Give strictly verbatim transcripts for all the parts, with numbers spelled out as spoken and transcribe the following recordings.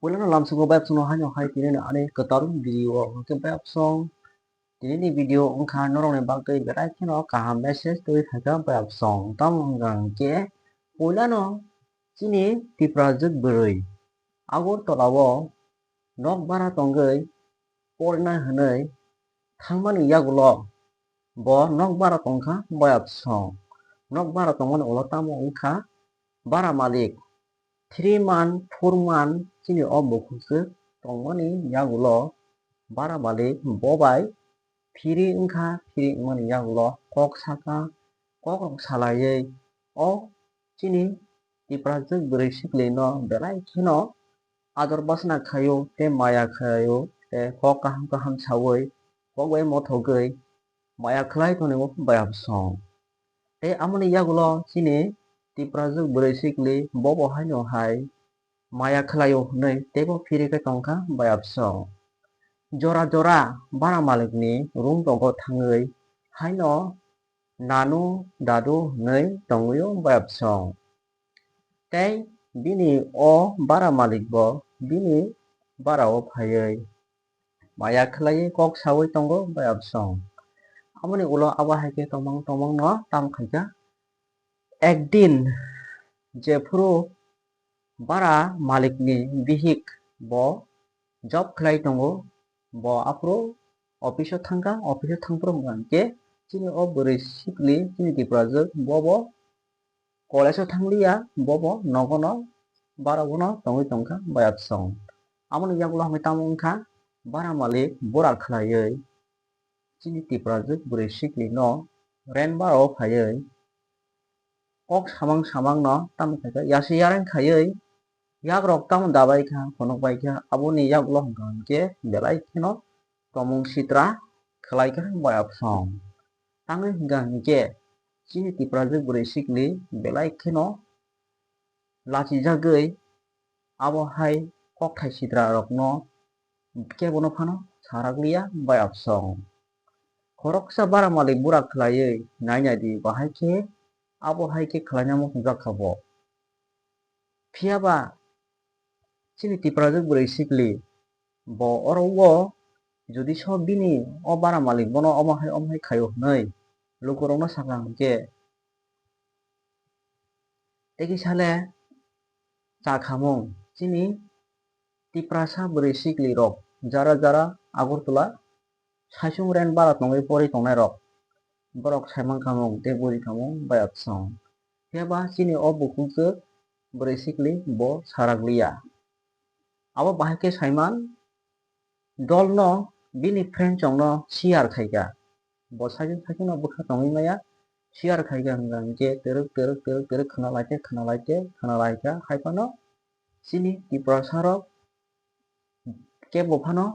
Puilano lamsugo bayapsongno haino hai tini ani kwtal video o hwnkhe bayapsong. Tini ni video wngkha norokni bagwi belai kheno kaham message twi phaikha bayapsong. Tamo wngkha hwnkhe puilano chini Tiprajwk bwrwi Agartala o nok bara tongwi porina hwnwi thangmani yagulo bo nok bara tongkha bayapsong. Nok bara tongmani ulo tamo wngkha bara malik three month, four month chini o bukhukjwk tongmani yagulo bara malik bo bai phiri wngkha, phiri wngmani yagulo kok saka, kok rok salaiwi o chini Tiprajwk bwrwi siklino belai kheno ador bwsna khaio tei maya khaio tei kok kaham kaham saui kok bai mothogwi maya khlai tongo bayapsong. Tei amoni yagulo chini Tiprajwk bwrwi sikli bobo haino hai maya khlaio hwnwi teibo phiri khe tongkha bayapsong. Jora jora bara malikni room rogo thangwi haino nanu dadu hwnwi tongwio bayapsong. Tei bini o bara malik bo bini bara o phaiwi maya khlaiwi kok saui tongo bayapsong. Aboni ulo abo hai khe tongmang tongmang no tam khaikha. Ekdin jephuru bara malikni bihik bo job khlai tongo, bo aphuru office o thangkha, office o thangphuru hwnkha hwnkhe chini o bwrwi sikli chini Tiprajwk bobo college o thangliya, bobo nogono bara bono tongwi tongkha bayapsong. Amoni yagulo hwnkhe tamo wngkha bara malik bura khlaiwi chini Tiprajwk bwrwi siklino rent bara o phaiwi kok samang samang no tamo khaikha yasi yareng khaiwi yakrok tamo dabai kha phunuk bai kha aboni yagulo hwnkha hwnkhe belai kheno tomung sitra khlai kha bayapsong. Tangwi hwnkha hwnkhe chini Tiprajwk bwrwi sikli belai kheno lachijagwi abo hai kokthai sitra rokno kebono phano sarakliya bayapsong. Khoroksa bara malik bura khlaiwi nainai di bahai khe abo hai khe khlaina muchungjak kha bo. Phiya ba chini Tiprajwk bwrwi sikli bo oro o jodi so bini o bara malik bono omo hai omo hai khaio hwnwi lukurokno sakha hwnkhe tei kisa le cha khamung chini Tiprasa bwrwi sikli rok jara jara Agartala saichung rent bara tongwi pori tongnai rok borok saimang khamung tei buji khamung bayapsong. Phiya ba chini o bukhukjwk bwrwi sikli bo sarakliya. Abo bahai khe saiman dolno bini friend chongno share khaikha. Bo saichung saichungno bwkha tongwi maya share khaikha hwnkha hwnkhe twrwk twrwk twrwk twrwk khna laikhe khna laikhe khna laikha hai phano chini Tiprasa rok kebo phano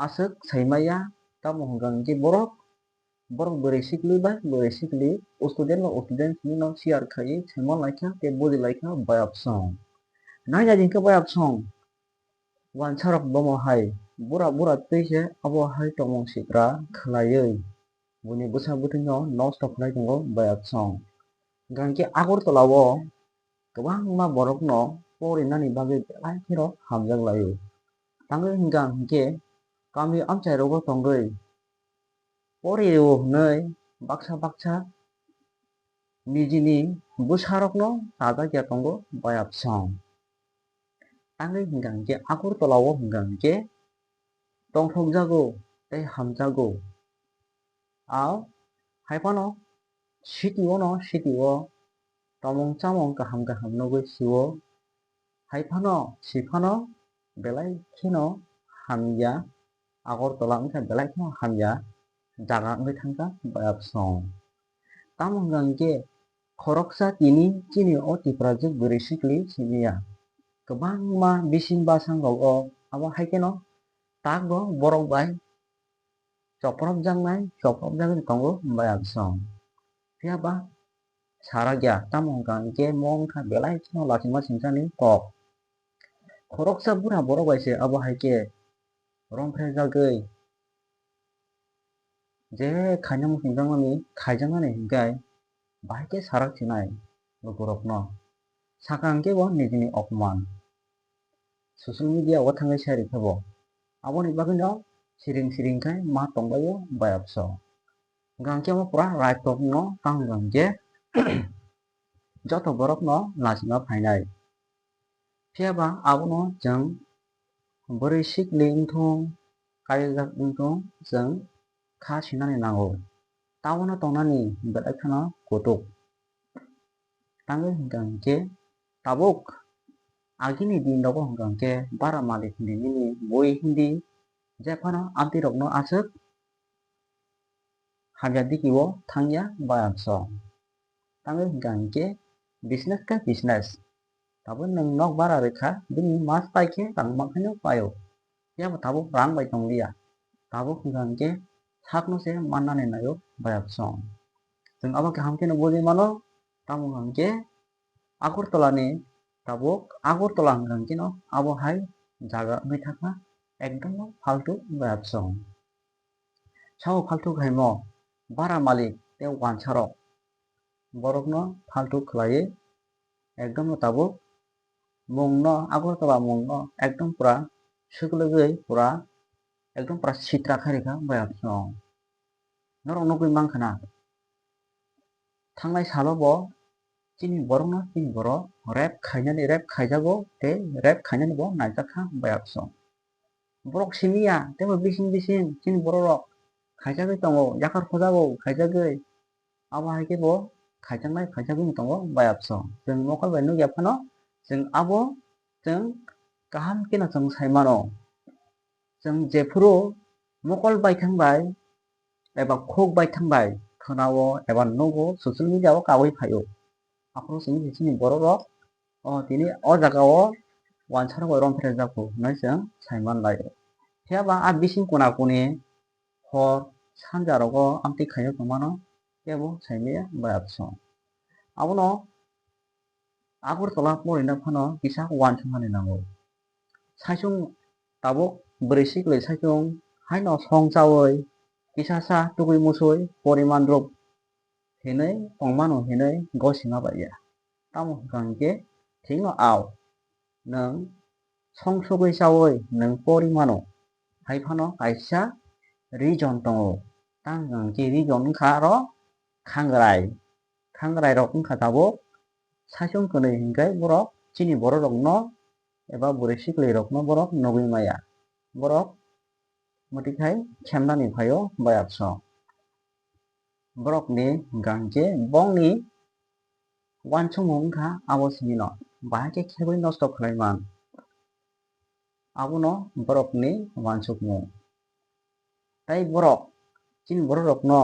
aswk saimaya tamo hwnkha hwnkhe borok borok bwrwi sikli bai bwrwi sikli student bai student simi no share khaiwi saima laikha tei buji laikha bayapsong. Nainai di hwnkhe bayapsong. Wansarok bomo hai bura bura twi se abo hai tongmung sitra khlaiwi buini bwsa bwtwino nosto khlai tongo bayapsong. Hwnkha hwnkhe Agartala o kwbangma borokno porinani bagwi belai kheno hamjak laio. Tangwi hwnkha hwnkhe kami amchai rogo tongwi porio hwnwi baksa baksa nijini bwsarokno chajak ya tongo bayapsong. Tangwi hwnkha hwnkhe Agartala o hwnkha hwnkhe tongthokjago tei hamjago. A hai phano city o no city o tongmung chamung kaham kaham nugwi sio. Hai phano si phano belai kheno hamya Agartala wngkha belai kheno hamya jaga wngwi thangkha bayapsong. Tamo hwnkha hwnkhe khoroksa tini chini o Tiprajwk bwrwi sikli simiya kwbangma bising basang rogo abo hai kheno takbo borok bai chopropjaknai chopropjagwi tongo bayapsong. Phiya ba sarakya tamo hwnkha hwnkhe mo wngkha belai kheno lachima singchani kok. Khoroksa bura borok bai se abo hai khe romphre jagwi je khaina muchungjakmani khaijaknani hinkhe bahai khe sarak sinai lukurokno. Sakha hwnkhe bo nijini opman. social media o thangwi sai rikha bo. Aboni bagwino siring siring khai ma tongbaio bayapso. Hwnkha hwnkhe omo pura right talk no tamo hwnkha hwnkhe joto borok no lachima phainai. Phiya ba abono chwng bwrwi sikli wngthung, kayojak wngthung, chwng kha sinani nango. Tabono tongnani belai kheno kutuk. Tangwi hwnkha hwnkhe tabuk agini din rogo hwnkha hwnkhe bara malik hinwi nini bui hindi jephano amtwi rokno aswk hamya dikio thangya bayapso. Tangwi hwnkha hwnkhe business khe business. Tabuk nwng nok bara rwkha, bini mas paikhe rang mankhaino paio. Phiya bo tabuk rang bai tongliya. Tabuk hwnkha hwnkhe sakno se mannani naio bayapso. Chwng abo kaham kheno bujui mano, tamo hwnkha hwnkhe Agartala ni tabuk Agartala hwnkha hwnkhe no abo hai jaga wngwi thangkha ekdom no faltu bayapso. Sabo faltu khaimo bara malik tei wansarok borokno faltu khlaiwi ekdom no tabuk mungno Agartala mungno ekdom pura swklegwi pura ekdom pura sitra khai rikha bayapso. Norok nugwi mankha na thangnai salo bo chini borokno chini borok rape khainani rape khaijago tei rape khainani bo naijakha bayapso. Borok simiya teibo bising bising chini borok rok khaijagwi tongo, yakhar khojago khaijagwi. Abo hai khe bo khaijaknai khaijakgwi tongo bayapso. Chwng mokol bai nukya phano chwng abo chwng kaham kheno chwng sai mano. Chwng jephuru mokol baithang bai eba khuk baithang bai khwnao eba nugo social media o kaui phaio. Aphuru chwng chini borok rok o tini o jaga o wansarok bai romphre jakhu hinwi chwng sai manlai. Phiya ba a bising kuna kuni hor sanja rogo amtwi khaio tongmano kebo saimaya bayapso. Abono Agartala porina phano kisa uansukmani nango. Saichung tabuk bwrwi sikli saichung haino song chaui kisa sa tugui musui poriman rok hinwi tongmano hinwi gosima baiya. Tamo hwnkha hwnkhe thikno ao nwng songsogwi chaui nwng pori mano. Hai phano kaisa reason tongo. Tamo hwnkha hwnkhe reason wngkha aro khangrai. Khangrai rok wngkha tabuk saichung kwnwi hinkhe borok chini borok rokno eba bwrwi sikli rokno borok nugwi maya. Borok mwtwi khai khemnani phaio bayapso. Borokni hwnkha hwnkhe bongni uansukmung wngkha abo simi no bahai khe khebwi nosto khlai man. Abono borokni uansukmung. Tai borok chini borok rokno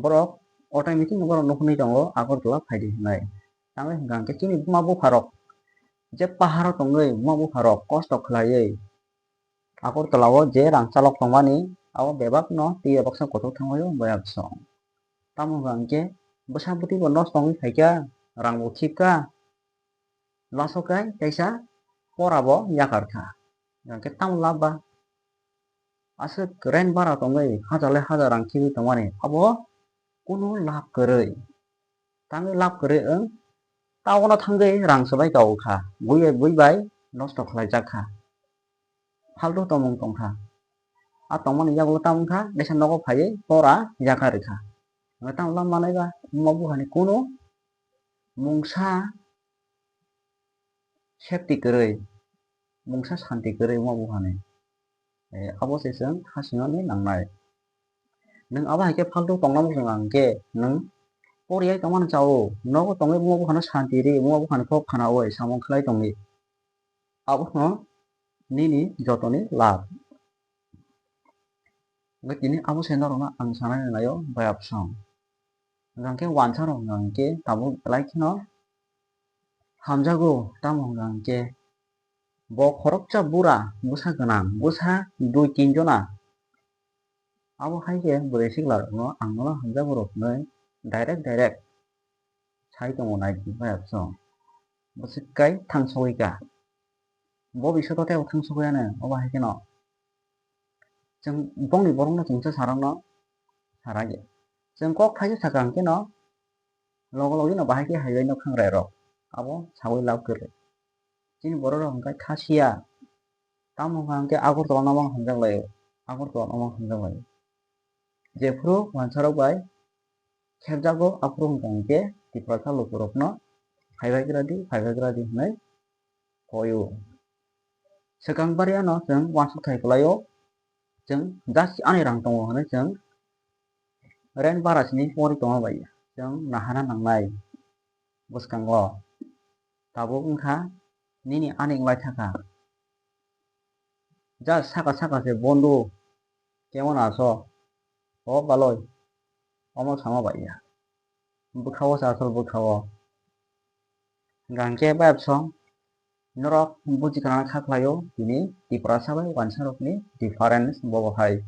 borok automatic no borok nukhungwi tongo Agartala phaidi hinwi. Tamo hwnkha hwnkhe chini buma bupha rok je paharo tongwi buma bupha rok kosto khlaiwi Agartala o je rang chalok tongmani abo bebak no twi baksa kotor thangwi o bayapso. Tamo hwnkha hwnkhe bwsa bwtwi bo nosto wngwi phaikha, rang bo khibkha, lasokhe kaisa pora bo yakarkha. Hwnkhe tamo lab ba aswk rent bara tongwi hajar le hajar rang khibwi tongmani abo kunu lab kwrwi. Tangwi lab kwrwi wng taono thangwi rang swbai ka o kha, bui bai bui bai nosto khlai jak kha. Faltu tongmung tong kha. A tongmani yagulo tamo wng kha kaisa nogo phaiwi pora yakarwi kha. Hwnkhe tamo lab manai ba buma bupha ni kunu mungsa safety kwrwi, mungsa santi kwrwi buma bupha ni. Eh, abo se chwng ha singni nangnai. Nwng abo hai khe faltu tongna muchung ang khe nwng poriya tongmani chao, nogo tongwi buma buphano santi ri, buma buphani kok khana oi samung khlai tongwi. Abono nini jotoni lab. Hwnkhe tini abo se norokno ang sanani naio bayapsong. Hwnkhe wansarok hwnkhe tabuk belai kheno hamjago, tamo hwnkhe bo khoroksa bura bwsa gwnang, bwsa dui tin jona. Abo hai khe bwrwi sikla rokno ang bono hamjago rok hinwi direct direct sai tongo nai di bayapsong. Bwswk kai thang sogwi ka. Bo bisoto tei bo thang sogwi ano obo hai kheno. Chwng bongni borokno chwng cha sarokno sarai. Chwng kok thaisa sakha hwnkhe no logo logi no bahai khe haibai no khangrai rok. Abo sawi lab kwrwi. Chini borok rok hwnkhe Khasiya. Tamo hwnkha hwnkhe Agartala no mang hamjak laio. Agartala no mang hamjak laio. Jephuru wansarok bai khepjago aphuru hwnkha hwnkhe Tiprasa lukurokno phaibai gra di, phaibai gra di hwnwi koio. Swkang bariano chwng uansuk thai kwlaio, chwng just ani rang tongo hwnwi chwng rent bara sini pori tongma bai chwng nahana nangnai. Bwskango tabuk wngkha nini ani wnglaithakha. Just saka saka se bondu, kemon aso? O baloi, omo sama bai ya. Bwkhao se asol bwkhao. Hwnkha hwnkhe bayapsong norok buji kana kha khlaio tini Tiprasa bai wansarokni difference bobo hai.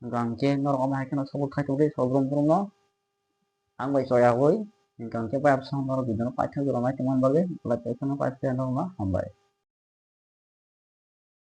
Hwnkha hwnkhe norok omo hai kheno support khai tongdi sobrum brumno. Ang bai choyagwi, hwnkha hwnkhe bayapsong norok video no paithak jora nai tongmani bagwi, like, share no paithak norokno hambai.